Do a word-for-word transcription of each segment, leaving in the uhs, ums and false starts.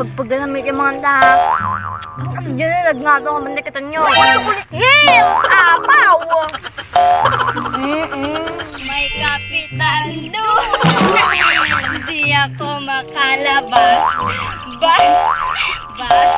Pagpagdala mi ti mga ta. Ang diyan na nagngagaw nga banda kita nyo. Chocolate Hills! Apaw! Mm-mm. May kapitan doon. Hindi ako makalabas. Bas! Bas!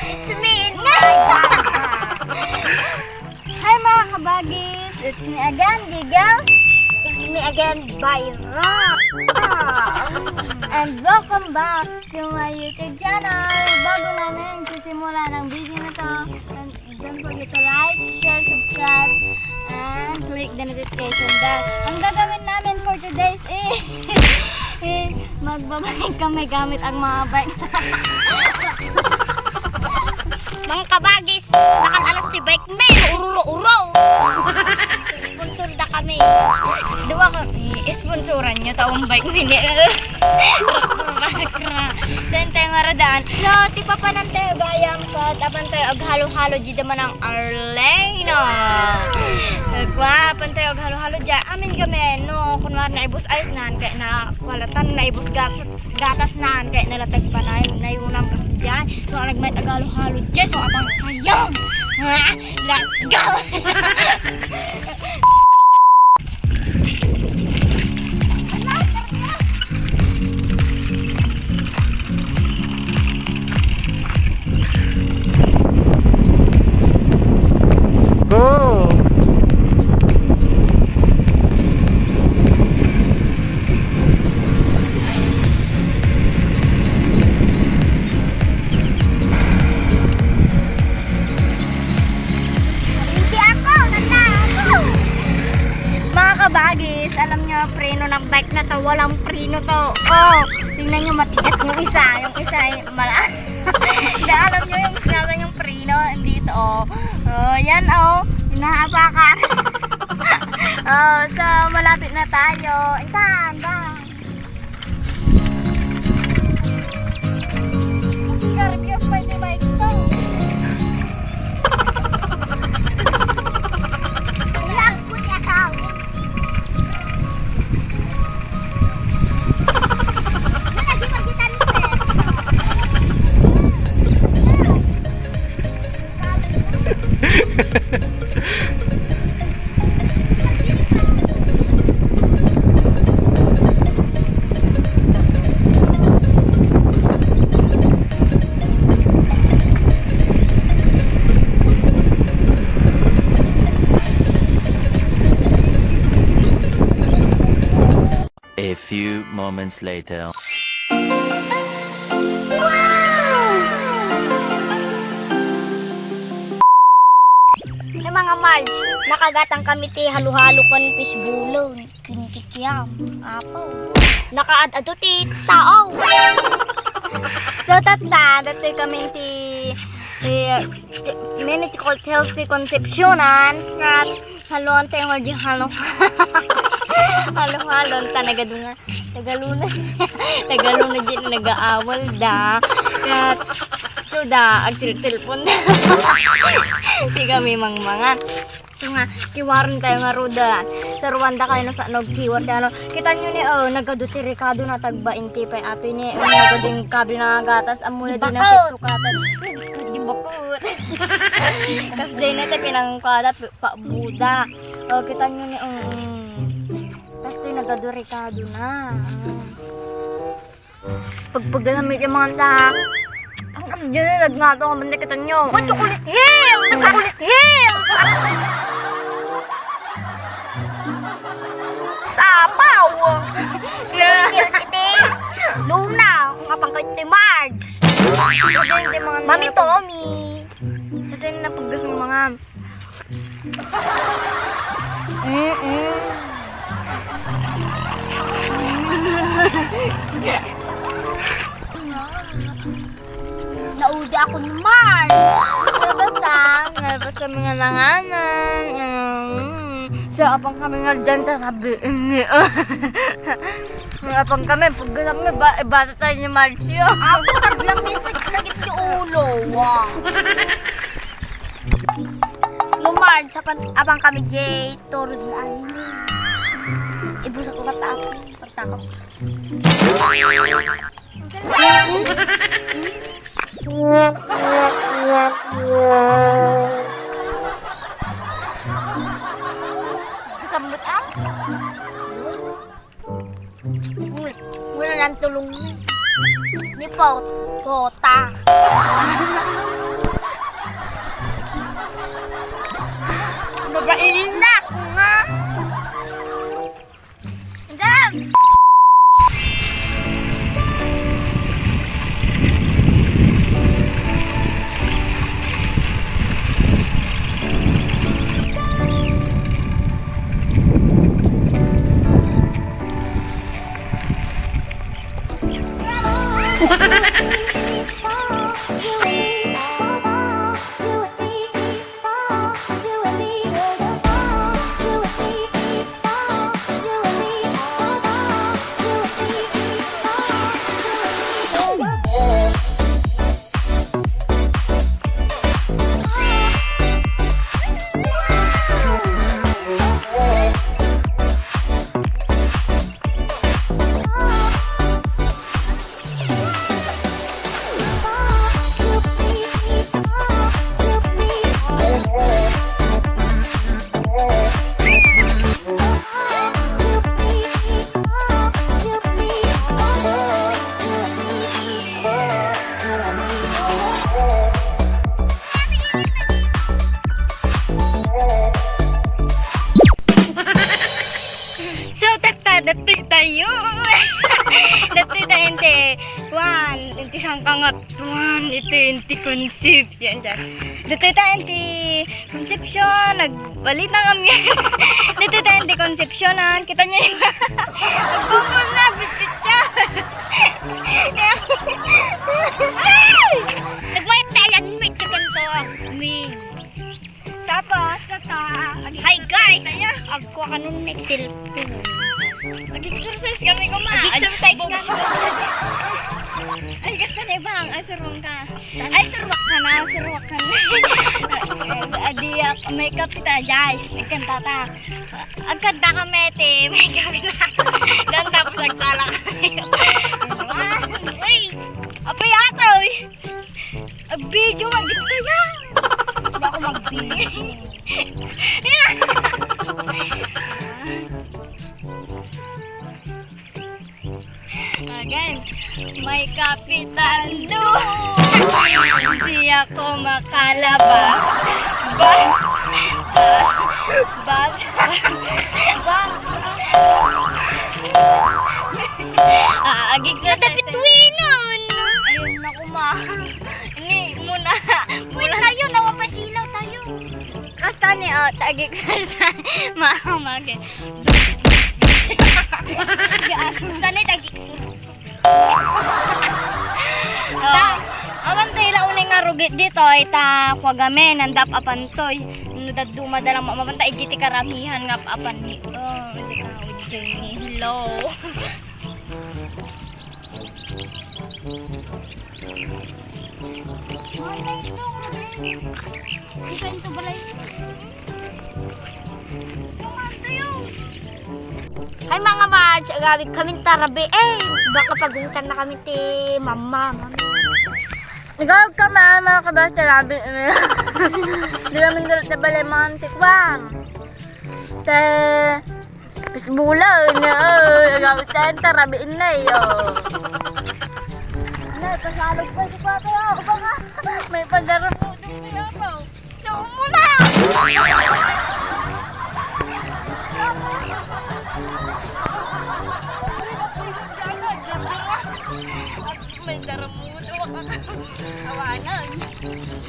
It's me and my dad. Hi, mga kabagis! It's me again, Gigel. It's me again, Byra. And welcome back to my YouTube channel. Bago namin sisimulan ang video na to, don't forget to like, share, subscribe, and click the notification bell. Ang gagawin namin for today's is, is magbabalik kami gamit ang mga bike. Mga kabagis, nakalalas ti bike mi, uro-uro. Sponsor da kami. Duwa kami, sponsoran nyo, taong bike mi ni. Saan tayo nga radaan? So, ti papanan tayo gayam, kat apan tayo aghalo-halo, di naman ang Arlene, no? Kwa, apan tayo aghalo-halo, di amin kami, no? Kunwari, naibus ayos nan, kaya na, walatan, naibus gas. Gatas nan, kaya nalatag pa na, nayunam kasi dyan. So, ang nagmay tagalo-halo dyan. So, abang kayam. Ah, let's go! Go! Hindi ako, nanda ako. Mga kabagis, alam nyo, preno ng bike na to, walang preno to. Oh, tingnan nyo, matigas yung isa, yung isa, mala. Hindi, alam nyo, yung sinabi yung preno, hindi to, oh. Oh, yan, oh, hinahapakan. Oh, so, malapit na tayo. Intan, ba? Scorpio, pwede ba ito? Wala po niya tao. Malagi magkita ni Sir. A few moments later. Hey, mga Marge, nakagatang kami ti halo-halo ken fishball ken kikiam. Apo. Nakaad-ado ti tao. So, tatta, datoy kami ti, ti, ti Mini Chicol Hills ti Concepcionan. Kat Haloan tayo nga di halo. Halo-halo, ta nagadunga. Tagaluna. Tagaluna di nagaawal da. Kat, so da, agsil-silpon da. Di kami mangmangan. So nga, kiwaren tayo nga ruda. Sa Rwanda kayo no, sa nagkiwar tayo, no? Kita nyo ni, oh, nagadu ti rekado na tagba inti pa ato ni, oh, nagading kabil na gatas, amuya di na sukatan. Di bakot. Kas jay na tayo pinangkwada, Pabuda. O, kita nyo ni, um, tas to'y nagadurikado na. Pagpagdala mi ti mga ta. Ang, ang, diyan na nagngagaw, ang banda kita nyo. What, Chocolate Hills! Chocolate Hills! Sapaw! Chocolate Hills iti Luna, kung apang kayo ti Marge. Mami Tommy. Kasi na Pagkas ng mga. Mm-mm. Naudi ako ni Mark. Nabasa, nabasa mga nanganan. Mm. So, abang kami nga dyan sa sabi ni. Abang kami, pagkasap na ba, bata tayo ni Marcio. Ako, naglamig sa sakit ni ulo. Wow. Lumard, sa pan-, abang kami, Jay, turod na anime. Ibusak ko kata ako. Pagtakot. Kasambot, ah? Uy, wala nang tulong ni. Ni pot-, pota. Babae na ako nga. Dam! So, tatta, datoy tayo. Datoy tayo, ente. One, ente sangkangat. One, ito, ente Concepcion. Diyan. Datoy tayo, ente Concepcion. Nagbalita kami. Datoy tayo, ente Concepcion, ah. Kita niyo yun? Nagbubos na, bitbit siya. Nagmayat tayo, yan, may chicken sauce. Wing. Tapos, tata, hi, guys! Agko ka nun, next cellphone. Nag-exercise kami, kuma. Nag-exercise kami. Ay, gusto ni Bang. Ay, surwang ka. Ay, surwak ka na, surwak ka na. Adi, ah, may kape ta, jay. Nagkanta ta. Agkanta kami, te. May kape na. Dan tapos nagsala kami. Uy! Apay ata, uy! Ag-video, mag-video yan. Hindi ako mag-video. Again, may kapitan doon. Hindi ako makalabas. Bas, bas, bas, bas. Ah, agik sa Tapitwinon. Ayun na, kuma. Ini muna. Uy, tayo, nawapasilaw tayo. Kasta ni, oh, tag-exercise. Maamag eh. Kasta ni, tag-exercise. Oh. Awan tayo la unay nga rugit dito, ay ta kuagamin, nandap apan toy. No daduma da lang mamapan ta, iti karamihan nga apan ni. Oh, iti tao, Jenny. Hello. Hi, mga Marge, agawid kami tarabi eh. Baka pagungtan na kami ti mama, mama. Nagawid kami, mga kabas, tarabi. Di kami galit na balay, mga antikwang. Te, Pisbulan na, oh, agawid tayo, tarabiin na, eh, oh. Ano, pasalog pa si Papa, oh, baka may pagdaramudo kaya pa, oh. Siya muna! May daramudo, awanan.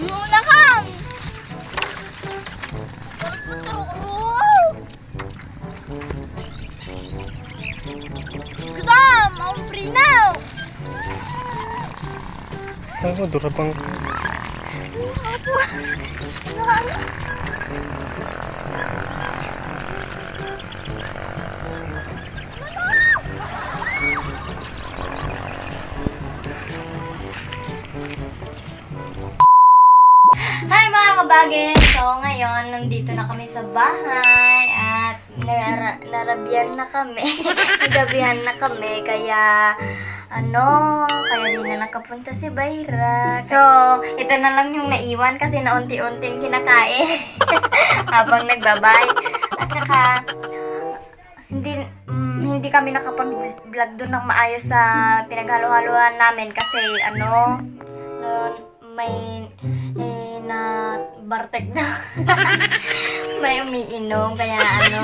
Muna ka! Oh, durabang. Hi, mga kabagin! So, ngayon, nandito na kami sa bahay at nara- narabian na kami. Nagabihan na kami, kaya, ano, kaya di na nakapunta si Bayrak. So, ito na lang yung naiwan kasi naunti-unting kinakain habang nagbabay. At saka, hindi, mm, hindi kami nakapag-vlog doon ng maayos sa pinaghalo-haloan namin kasi, ano, no, may, eh, na bartek na. May umiinom, kaya, ano,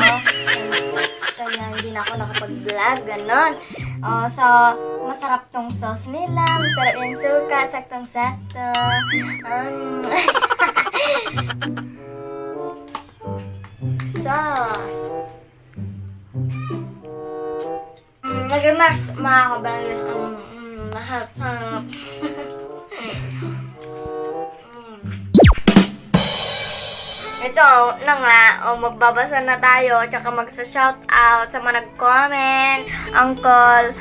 kaya hindi na ako nakapag-vlog, ganon. Oh, so, masarap tong sauce nila, masarap yung suka, saktong-sakto. Um, sauce. Mm, nag-remarks, mga kabangis. Mm, mm, mahal. Mm. Ito na nga, o, magbabasa na tayo, tsaka magsa-shout out sa mga nag-comment. Uncle,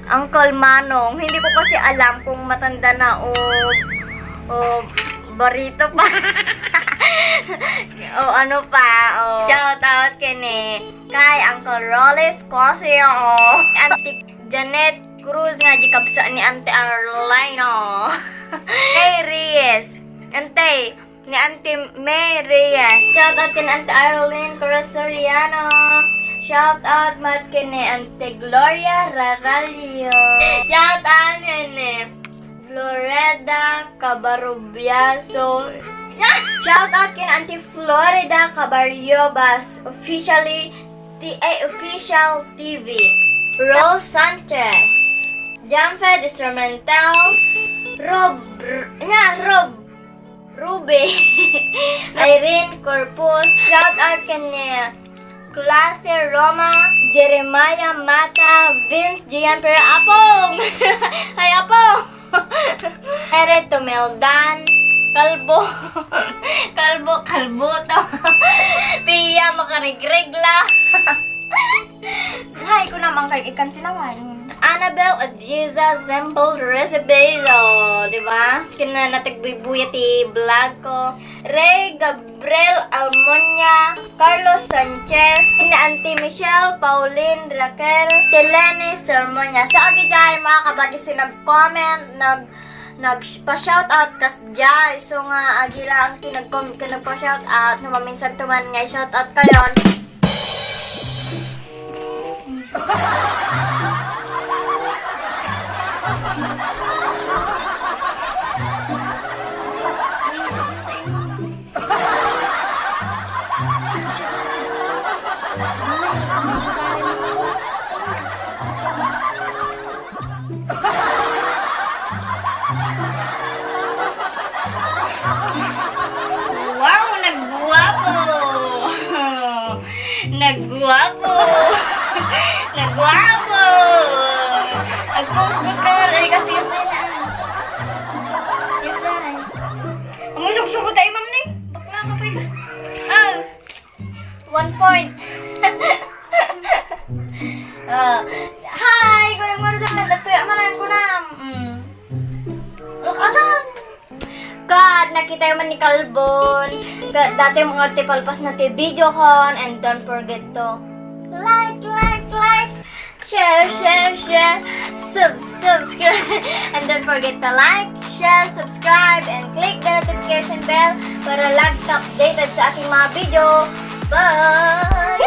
Uncle Manong, hindi ko kasi alam kung matanda na o, o barito pa. O ano pa, o. Shout out kini kay Uncle Rolly Squasio, Auntie Janet Cruz nga di kabsat ni Auntie Arlene, no? Hey, Reyes. Auntie, ni Auntie May Reyes. Shout out ken Auntie Arlene Cruz Soriano. Shout out met ken ni Auntie Gloria Raralio. Shout out ken ni Florida Cabarubiaso. Shout out ken Auntie Florida Cabarriobas, officially T A Official T V. Rose Sanchez. Jamfed Instrumental. Rob, nya, Rob, Ruby. Irene Corpus. Shout out ken ni Clase Roma, Jeremiah Mata, Vince Gian Pereira, Apong! Ay, Apong! Ere Tumeldan, Kalbo, Kalbo, Kalbuto, Pia Makarigregla. Hi, kunam ang kay ikan tinawain. Annabel Ajiza Zembol Recipedo, di ba? Kinanatagbuy-buya ti vlog ko. Ray Gabriel Almonia, Carlos Sanchez, ni Auntie Michelle, Pauline, Raquel, Telene Sermonia. So, agi jay, mga kabagis, ti nag-comment, nag-, nag-pa-shoutout kas jay. So nga, agi lang ti nag-comment ken nagpa-shoutout. No, maminsan tuman nga i-shoutout kayon. Wow, nagguwapo! Nagguwapo! Nagguwapo! Nagpusbus ka nga, ay, kasi, kasi na. Kasi, ay. Ang sugsugod tayo, ma'am, ni. Bakla ka pa, iba. Ah! One point. Ah, hi! Kunam nga rin naman, datoy, amanan ko na. Mm. Look, anan! Kat, nakita yung man ni Kalbon. Ka, dati mga tipalpas na ti video kon. And don't forget to like, like, like, share, share, share, sub, subscribe. And don't forget to like, share, subscribe, and click the notification bell para lagi ka updated sa aking mga video. Bye!